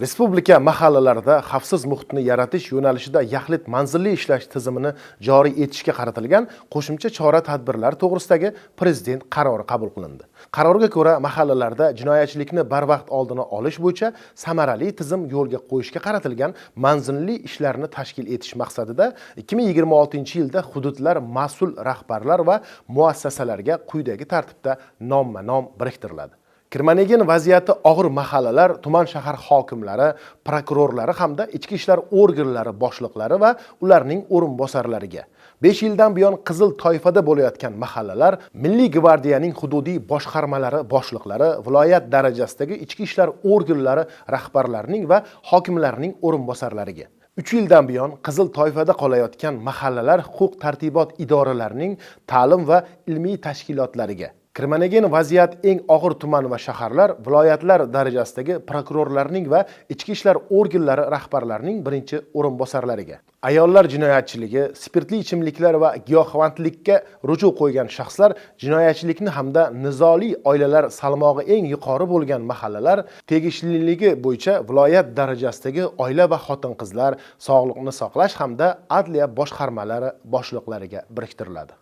Respublika mahallalarida xavfsiz muhitni yaratish yo'nalishida yaxlit manzilli ishlash tizimini joriy etishga qaratilgan qo'shimcha chora-tadbirlar to'g'risidagi Prezident qarori qabul qilindi. Qarorga ko'ra, mahallalarda jinoyatchilikni barvaqt oldini olish bo'yicha samarali tizim yo'lga qo'yishga qaratilgan manzilli ishlarni tashkil etish maqsadida 2026-yilda hududlar mas'ul rahbarlar va muassasalarga quyidagi tartibda nomma-nom biriktiriladi. Kriminogen vaziyati og'ir mahallalar tuman shahar hokimlari, prokurorlari hamda ichki ishlar organlari boshliqlari va ularning o'rinbosarlariga, 5 yildan buyon qizil toifada bo'layotgan mahallalar Milliy gvardiyaning hududiy boshqarmalari boshliqlari, viloyat darajasidagi ichki ishlar organlari rahbarlarining va hokimlarining o'rinbosarlariga, 3 yildan buyon qizil toifada qolayotgan mahallalar huquq tartibot idoralarining ta'lim va ilmiy tashkilotlariga, kriminogen vaziyat eng og'ir tuman va shaharlar viloyatlar darajasidagi prokurorlarning va ichki ishlar organlari rahbarlarining birinchi o'rinbosarlariga, ayollar jinoyatchiligi, spirtli ichimliklar va giyohvandlikka ruju qo'ygan shaxslar jinoyatchilikni hamda nizoli oilalar salmog'i eng yuqori bo'lgan mahallalar tegishliligi bo'yicha viloyat darajasidagi oila va xotin-qizlar, sog'liqni saqlash hamda adliya boshqarmalari boshliqlariga biriktiriladi.